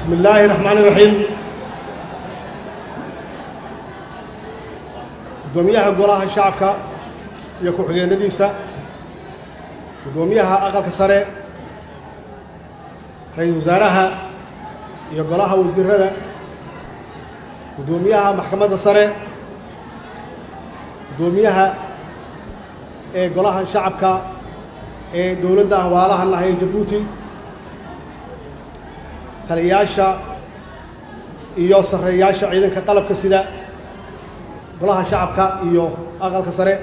Bismi illaahi raxmaani raxiim. Guddoomiyaha Golaha Shacabka iyo ku-xigeenadiisa, guddoomiyaha Aqalka Sare, ra-iisul wasaaraha iyo golaha wasiirada, guddoomiyaha Maxkamadda Sare, guddoomiyaha ee Golaha Shacabka ee dowladda aan waalaha nahay ee Jabuuti, taliyayaasha iyo sarreeyaasha ciidanka qalabka sida, Golaha Shacabka iyo Aqalka Sare,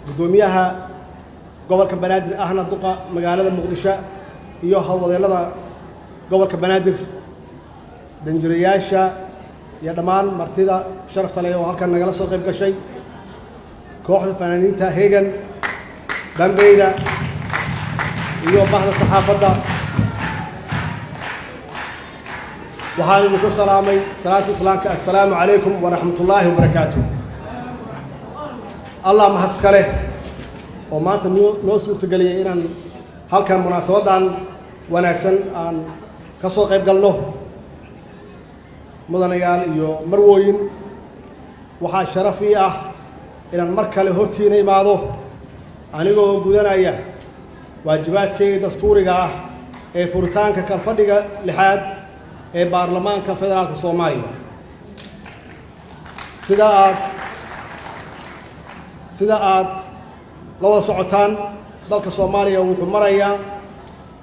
guddoomiyaha gobolka Banaadir ahna duqa magaalada Muqdisho iyo howlwadeennada gobolka Banaadir, danjirayaasha iyo dhammaan martida sharafta leh oo halkan nagala soo qayb gashay, kooxda fanaaniinta Hegan, Bambeyda iyo bahda saxaafadda, waxaan idinku salaamay salaanta islaamka: assalaamu calaykum waraxmat ullaahi wabarakaatu. Allah mahad iska leh oo maanta noo suurtageliyey inaan halkan munaasabaddan wanaagsan aan ka soo qayb galno. Mudanayaal iyo marwooyin, waxaa sharaf ii ah inaan mar kale hortiina imaado anigoo gudanaya waajibaadkayga dastuuriga ah ee furitaanka kalfadhiga lixaad ee Baarlamaanka Federaalka Soomaaliya. Sida aad la wada socotaan, dalka Soomaaliya wuxuu marayaa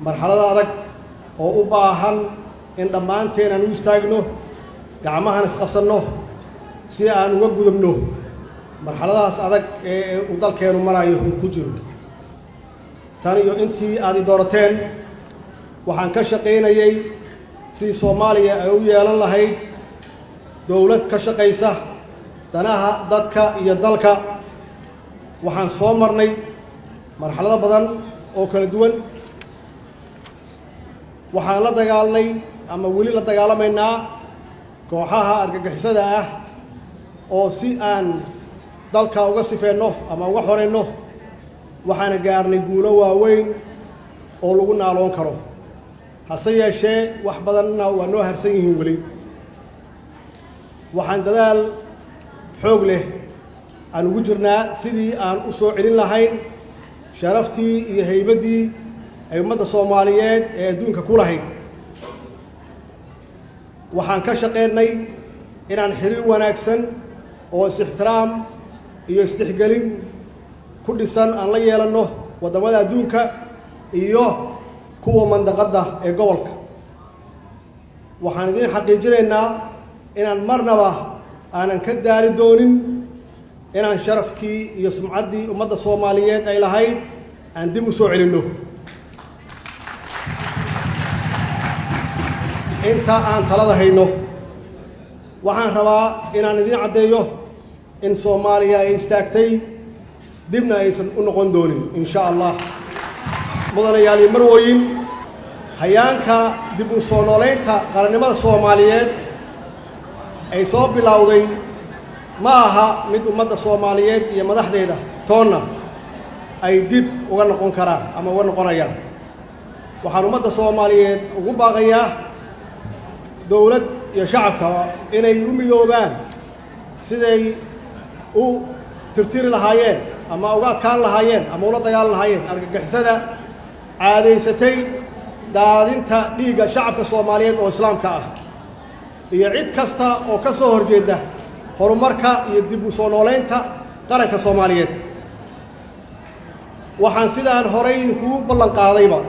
marxalado adag oo u baahan in dhammaanteen aan u istaagno, gacmahan isqabsanno si aan uga gudubno marxaladahaas adag ee uu dalkeenu marayo uu ku jiro. Tan iyo intii aad i doorateen, waxaan ka shaqaynayay sidii Soomaaliya ay u yeelan lahayd dowlad ka shaqaysa danaha dadka iyo dalka. Waxaan soo marnay marxalado badan oo kala duwan. Waxaan la dagaalnay ama weli la dagaalamaynaa kooxaha argagixisada ah oo si aan dalka uga sifeenno ama uga xoreyno, waxaana gaarnay guulo waaweyn oo lagu naaloon karo. Hase yeeshee, wax badanna waa noo harsan yihiin weli. Waxaan dadaal xoog leh aan ugu jirnaa sidii aan u soo celin lahayn sharaftii iyo haybaddii ay ummadda Soomaaliyeed ee adduunka ku lahayd. Waxaan ka shaqaynay inaan xiriir wanaagsan oo is-ixtiraam iyo isdhexgelin ku dhisan aan la yeelanno waddamada adduunka iyo kuwa mandaqadda ee gobolka. Waxaan idiin xaqiijinaynaa inaan marnaba aanan ka daali doonin inaan sharafkii iyo sumcaddii ummadda Soomaaliyeed ay lahayd aan dib u soo celinno. Inta aan talada hayno, waxaan rabaa inaan idiin caddeeyo in Soomaaliya ay istaagtay, dibna aysan u noqon doonin, in sha Allah. Mudanayaal iyo marwooyin, hayaanka dib u soo noolaynta qarannimada Soomaaliyeed ay soo bilowday ma aha mid ummadda Soomaaliyeed iyo madaxdeeda toonna ay dib uga noqon karaan ama uga noqonayaan. Waxaan ummadda Soomaaliyeed ugu baaqayaa, dowlad iyo shacabka, inay u midoobaan siday u tirtiri lahaayeen ama uga adkaan lahaayeen ama ula dagaali lahaayeen argagixisada caadaysatay daadinta dhiigga shacabka Soomaaliyeed oo islaamka ah iyo cid kasta oo ka soo horjeeda horumarka iyo dib u soo noolaynta qaranka Soomaaliyeed. Waxaan sidaan horay idinkugu ballan qaadayba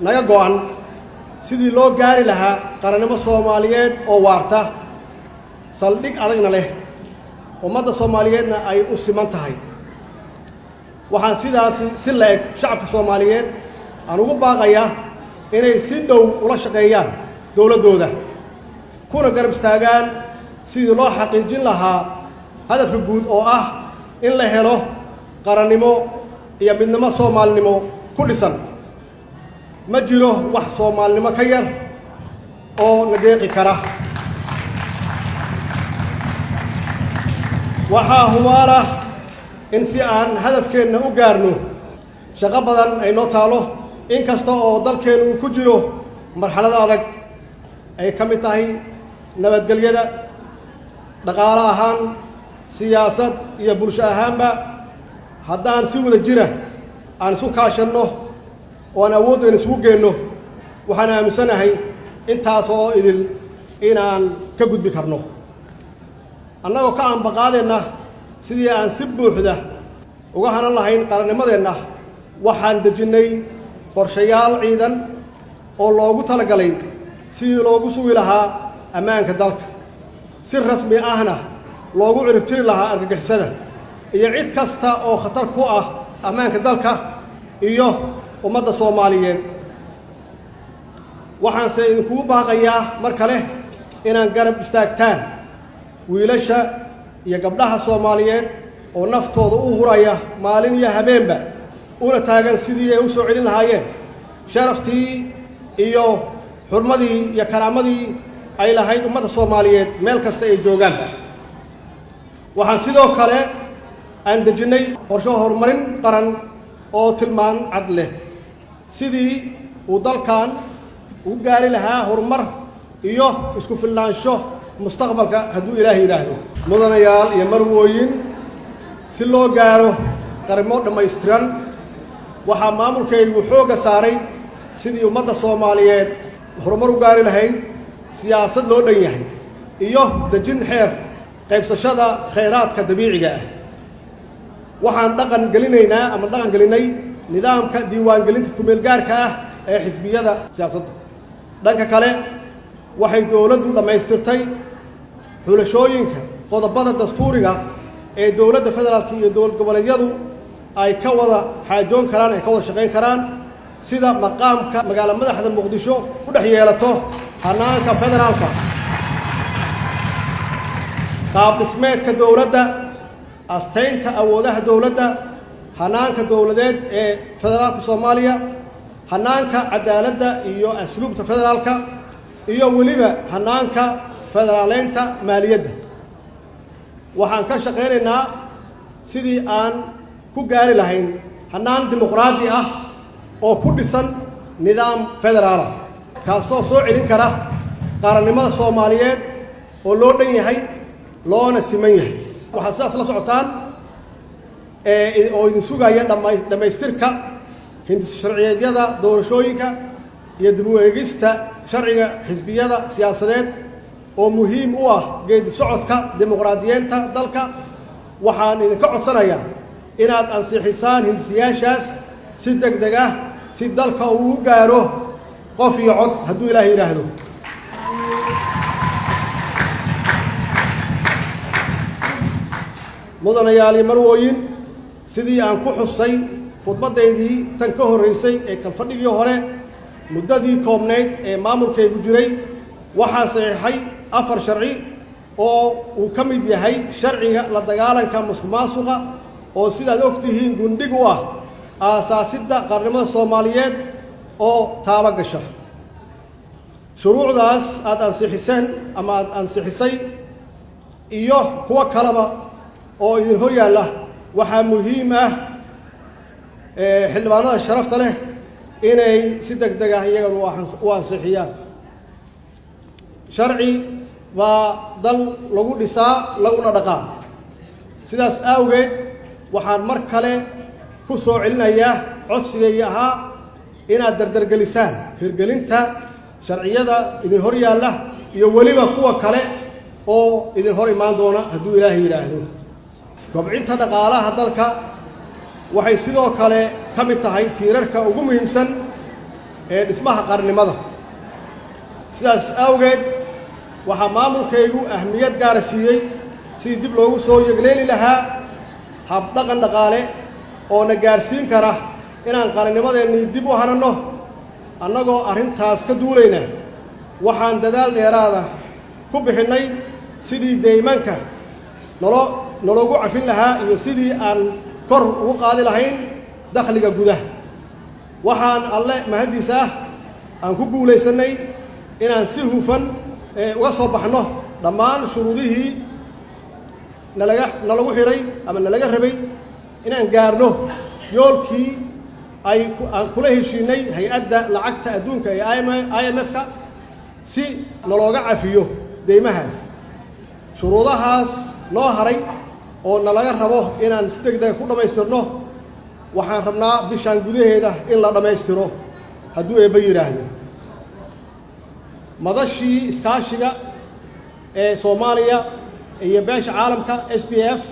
naga go'an sidii loo gaari lahaa qarannimo Soomaaliyeed oo waarta, saldhig adagna leh, ummadda Soomaaliyeedna ay u siman tahay. Waxaan sidaasi si la-eg shacabka Soomaaliyeed aan ugu baaqayaa inay si dhow ula shaqeeyaan dowladdooda, kuna garab istaagaan sidii loo xaqiijin lahaa hadafka guud oo ah in la helo qarannimo iyo midnimo soomaalinimo ku dhisan. Ma jiro wax soomaalinimo ka yar oo na deeqi kara. Waxaa hubaala in si aan hadafkeenna u gaarno shaqo badan ay noo taalo, in kasta oo dalkeennu uu ku jiro marxalado adag ay ka mid tahay nabadgelyada, dhaqaale ahaan, siyaasad iyo bulsho ahaanba. Haddaan si wada jira aan isu kaashanno oo aan awooddeena isugu geenno, waxaan aaminsanahay intaas oo idil inaan ka gudbi karno, annagoo ka ambaqaadeenna sidii aan si buuxda uga hanan lahayn qarannimadeenna. Waxaan dejinnay qorshayaal ciidan oo loogu talagalay sidii loogu sugi lahaa ammaanka dalka, si rasmi ahna loogu ciribtiri lahaa argagixisada iyo cid kasta oo khatar ku ah ammaanka dalka iyo ummadda Soomaaliyeed. Waxaanse idinkugu baaqayaa mar kale inaan garab istaagtaan wiilasha iyo gabdhaha Soomaaliyeed oo naftooda u huraya maalin iyo habeenba, una taagan sidii ay u soo celin lahaayeen sharaftii iyo xurmadii iyo karaamadii ay lahayd ummadda Soomaaliyeed meel kasta ay joogaanba. Waxaan sidoo kale aan dejinnay qorsho horumarin qaran oo tilmaan cad leh, sidii uu dalkan u gaari lahaa horumar iyo isku filnaansho mustaqbalka, hadduu Ilaahay yidhaahdo. Mudanayaal iyo marwooyin, si loo gaaro qarimo dhammaystiran, waxaa maamulkaygu xoogga saaray sidii ummadda Soomaaliyeed horumar u gaari lahayd, siyaasad loo dhan yahay iyo dejin xeer qaybsashada khayraadka dabiiciga ah. Waxaan dhaqan gelinaynaa ama dhaqan gelinnay nidaamka diiwaangelinta kumeelgaarka ah ee xisbiyada siyaasadda. Dhanka kale, waxay dowladdu dhammaystirtay xulashooyinka qodobada dastuuriga ee dowladda federaalka iyo dowlad goboleedyadu ay ka wada xaajoon karaan, ay ka wada shaqayn karaan, sida maqaamka magaalo madaxda Muqdisho ku dhex yeelato hannaanka federaalka, qaab dhismeedka dowladda, astaynta awoodaha dowladda, hannaanka dowladeed ee federaalka Soomaaliya, hannaanka cadaaladda iyo asluubta federaalka, iyo weliba hannaanka federaaleynta maaliyadda. Waxaan ka shaqaynaynaa sidii aan ku gaari lahayn hannaan dimuqraadi ah oo ku dhisan nidaam federaala, kaasoo soo celin kara qaranimada Soomaaliyeed oo loo dhan yahay loona siman yahay. Waxaad sidaas la socotaan oo idin sugaya dhammaystirka hindis sharciyeedyada doorashooyinka iyo dib u eegista sharciga xisbiyada siyaasadeed oo muhiim u ah geedi socodka dimuqraadiyeenta dalka. Waxaan idinka codsanayaa inaad ansixisaan hindisiyaashaas si deg deg ah, si dalka uu u gaaro qof iyo cod, hadduu Ilaahay yidhaahdo. Mudanayaali marwooyin, sidii aan ku xusay khudbaddaydii tan ka horraysay ee kalfadhigii hore, muddadii koobnayd ee maamulkaygu jiray waxaan saxiixay 4 sharci oo uu ka mid yahay sharciga la dagaalanka musuqmaasuqa, oo sidaad og tihiin gundhig u ah aasaasidda qaranimada Soomaaliyeed oo taaba gasha. Shuruucdaas aad ansixiseen ama aad ansixisay iyo kuwo kaleba oo idin hor yaalla, waxaa muhiim ah xildhibaanada sharafta leh inay si deg deg ah iyagana u ansixiyaan. Sharci baa dal lagu dhisaa laguna dhaqaa. Sidaas awgeed waxaan mar kale ku soo celinayaa codsigayga ahaa inaad dardargelisaan hirgelinta sharciyada idin hor yaalla iyo weliba kuwa kale oo idin hor imaan doona, hadduu Ilaahay yidhaahdo. Kobcinta dhaqaalaha dalka waxay sidoo kale ka mid tahay tiirarka ugu muhiimsan ee dhismaha qarnimada. Sidaas awgeed waxaa maamulkaygu ahmiyad gaara siiyey sidii dib loogu soo yegleeli lahaa habdhaqan dhaqaale oo na gaarsiin kara inaan qarannimadeennii dib u hananno. Annagoo arrintaas ka duulayna, waxaan dadaal dheeraada ku bixinnay sidii deymanka naloo naloogu cafin lahaa iyo sidii aan kor ugu qaadi lahayn dakhliga gudaha. Waxaan Alle mahaddiisa ah aan ku guulaysannay inaan si hufan uga soo baxno dhammaan shuruudihii nalaga nalagu xidhay ama nalaga rabay inaan gaarno yoolkii Ay aan kula heshiinay Hay-adda Lacagta Adduunka ee IMF-ka si nalooga cafiyo deymahaas. Shuruudahaas noo haray oo nalaga rabo inaan si deg dega ku dhammaystirno, waxaan rabnaa bishaan gudaheeda in la dhammaystiro, hadduu Eebba yidhaahdo. Madashii iskaashiga ee Soomaaliya iyo beesha caalamka, SPF,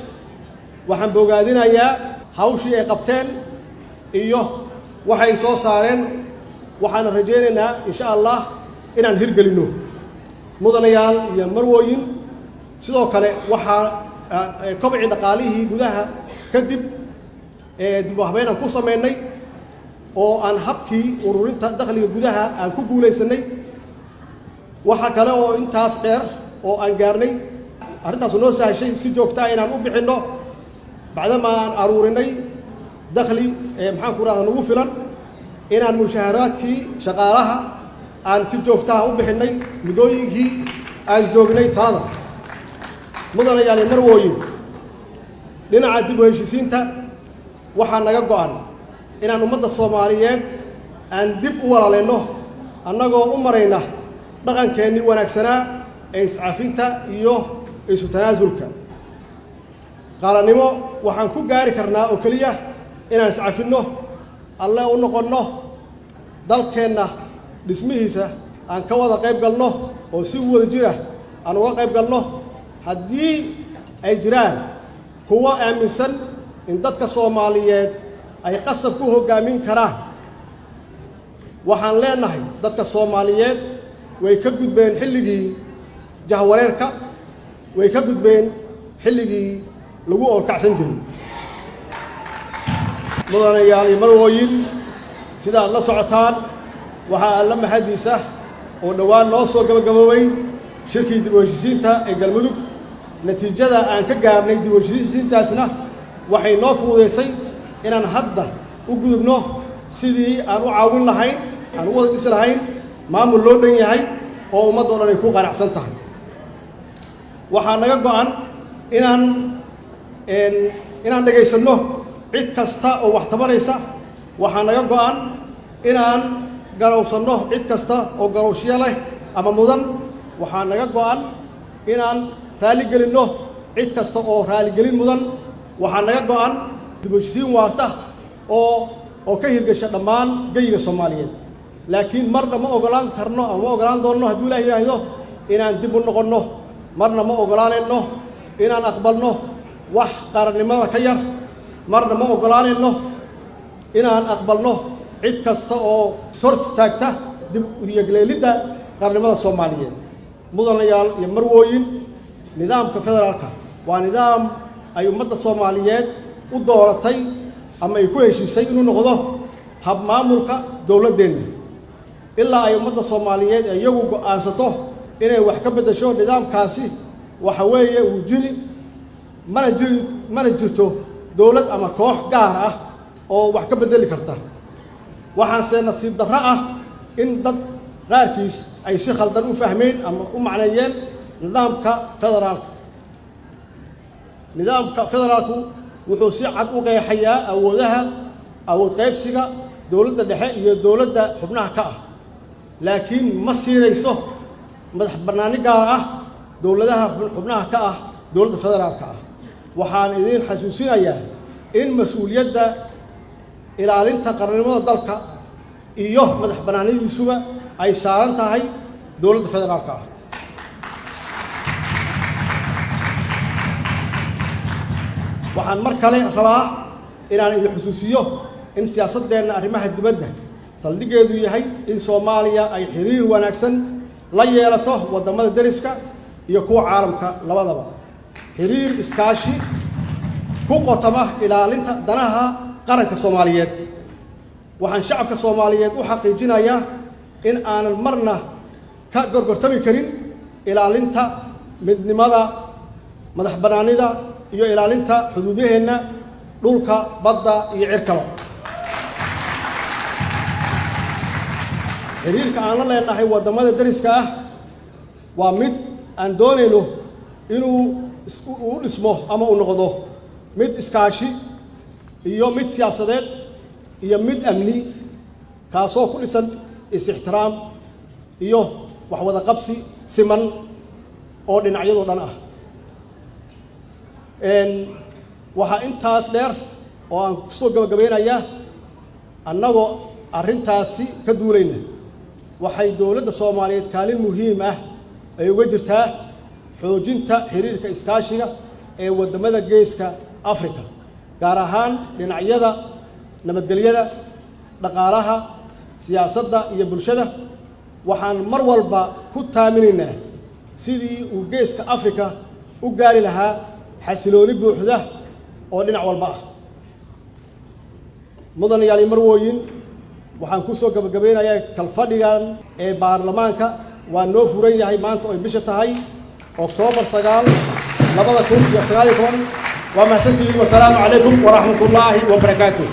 waxaan bogaadinayaa hawshii ay qabteen iyo waxay soo saareen. Waxaana rajaynaynaa, insha Allah, inaan hirgelinno. Mudanayaal iyo marwooyin, sidoo kale waxaa kobcii dhaqaalihii gudaha kadib dib u habeyn aan ku samaynay oo aan habkii ururinta dakhliga gudaha aan ku guulaysanay. Waxaa kale oo intaas dheer oo aan gaarnay, arrintaasu noo sahashay si joogtaa inaan u bixinno, bacdama aan aruurinay dakhli, maxaan ku rahda, nagu filan, inaan mushaaharaadkii shaqaalaha aan si joogtaha u bixinnay muddooyinkii aan joognay talada. Mudanayaal iyo marwooyin, dhinaca dib u heshiisiinta waxaa naga go'an inaan ummadda Soomaaliyeed aan dib u walaalayno, annagoo u marayna dhaqankeennii wanaagsanaa ee iscafinta iyo isu tanaasulka. Qaranimo waxaan ku gaari karnaa oo keliya inaan iscafinno, Alle u noqonno, dalkeenna dhismihiisa aan ka wada qayb galno oo si wada jira aan uga qayb galno. Haddii ay jiraan kuwo aaminsan in dadka Soomaaliyeed ay qasab ku hoggaamin karaan, waxaan leenahay dadka Soomaaliyeed way ka gudbeen xilligii jahwareerka, way ka gudbeen xilligii lagu oorkacsan jiray. Mudanayaal iyo marwooyin, sida aad la socotaan, waxaa Alla mahadiisa oo dhowaan noo soo gabagaboobay shirkii dib u heshiisiinta ee Galmudug. Natiijada aan ka gaarnay dib u heshiisiintaasna waxay noo fududaysay inaan hadda u gudubno sidii aan u caawin lahayn, aan u wada dhisi lahayn maamul loo dhan yahay oo ummadda o dhan ay ku qanacsan tahay. Waxaa naga go'an inaan dhegaysanno cid kasta oo wax tabanaysa. Waxaa naga go'an inaan garowsanno cid kasta oo garowshyo leh ama mudan. Waxaa naga go'an inaan raaligelinno cid kasta oo raaligelin mudan. Waxaa naga go'an dib u heshiisiin waarta oo ka hirgasha dhammaan geyiga Soomaaliyeed. Laakiin marna ma ogolaan karno ama ma ogolaan doonno, hadduu Ilaah yidhaahdo, inaan dib u noqonno. Marna ma ogolaanayno inaan aqbalno wax qarannimada ka yar. Marna ma ogolaanayno inaan aqbalno cid kasta oo hor istaagta dib u yagleelidda qarannimada Soomaaliyeed. Mudanayaal iyo marwooyin, nidaamka federaalka waa nidaam ay ummadda Soomaaliyeed u dooratay ama ay ku heshiisay inuu noqdo hab maamulka dowladdeenna. Ilaa ay ummadda Soomaaliyeed iyagu go'aansato inay wax ka beddesho nidaamkaasi, waxa weeye wuu jiri, mana jiri, mana jirto dowlad ama koox gaar ah oo wax ka beddeli karta. Waxaanse nasiib darro ah in dad qaarkiis ay si khaldan u fahmeen ama u macneeyeen nidaamka federaalka. Nidaamka federaalku wuxuu si cad u qeexayaa awoodaha, awood qaybsiga dowladda dhexe iyo dowladda xubnaha ka ah, laakiin ma siinayso madax bannaani gaar ah dowladaha xubnaha ka ah dowladda federaalka ah. Waxaan idiin xasuusinayaa in mas-uuliyadda ilaalinta qarannimada dalka iyo madax bannaanidiisuba ay saaran tahay dowladda federaalka ah. Waxaan mar kale rabaa inaan idin xusuusiyo in siyaasaddeenna arrimaha dibadda saldhiggeedu yahay in Soomaaliya ay xiriir wanaagsan la yeelato waddamada deriska iyo kuwa caalamka labadaba, xiriir iskaashi ku qotama ilaalinta danaha qaranka Soomaaliyeed. Waxaan shacabka Soomaaliyeed u xaqiijinayaa in aanan marna ka gorgortami karin ilaalinta midnimada, madax bannaanida iyo ilaalinta xuduudaheenna dhulka, badda iyo cirkaba. Xiriirka aan la leenahay waddamada deriska ah waa mid aan doonayno inuu u dhismo ama uu noqdo mid iskaashi iyo mid siyaasadeed. iyo mid amni, kaasoo ku dhisan is-ixtiraam iyo waxwada qabsi siman oo dhinacyadoo dhan ah. Waxaa intaas dheer oo aan kusoo gabagabeynayaa, annagoo arrintaasi ka duulayna, waxay dowladda Soomaaliyeed kaalin muhiim ah ay uga jirtaa xoojinta xiriirka iskaashiga ee waddamada Geeska Africa, gaar ahaan dhinacyada nabadgelyada, dhaqaalaha, siyaasadda iyo bulshada. Waxaan mar walba ku taaminaynaa sidii uu Geeska Africa u gaari lahaa xasilooni buuxda oo dhinac walba ah. Mudanayaal iyo marwooyin, waxaan ku soo gabagabeynayaa kalfadhigan ee baarlamaanka waa noo furan yahay maanta oy bisha tahay Oktoobar 9, 2019. Waa mahadsantihiin. Wasalaamu calaykum waraxmat ullaahi wabarakaatuh.